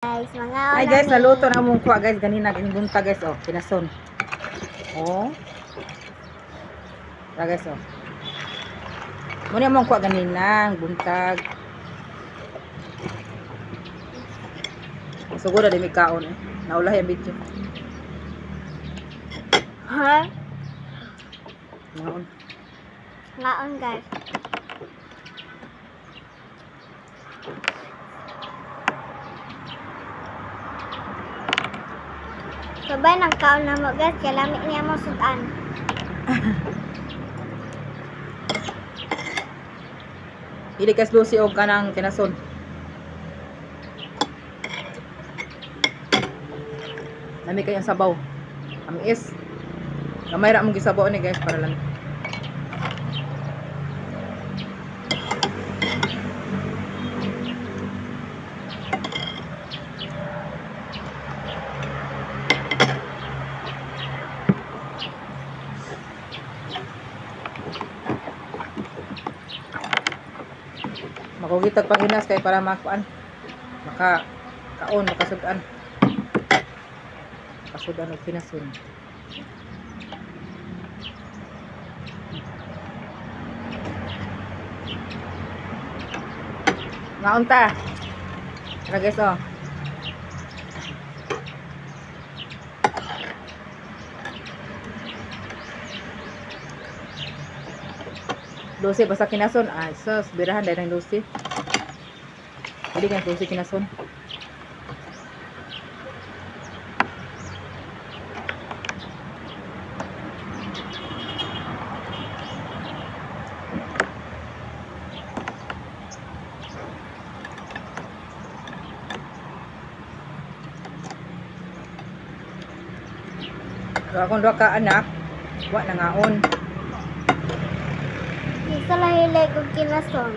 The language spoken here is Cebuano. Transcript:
Guys, mga Ay guys, naluto na among kuha guys ganina ging buntag guys oh, kinason. Oh. Tara guys oh. Muna among kuha ganina, ang buntag. Sugod na di mi kaon eh. Naulahi ang video. Ha? Naon. Ngaon guys. Sabay ng kaon na mo guys, kaya lami niya mo sudan. Dili guys lusi og kanang kinason. Lami kayo ang sabaw. Amis. Gamay ra mong gisabaw ni guys para lami. Makugitag paghinas kay para makuan. Maka kaon, makasudan. Makasudan og kinason. Ngaon ta. Tara guys oh. Lucy basta kinason. Ah, sus, birahan dahil ng Lucy. Hindi ka Lucy kinason. So, akong duha ka anak, wa na ngaon. Isa lahilig og kinason.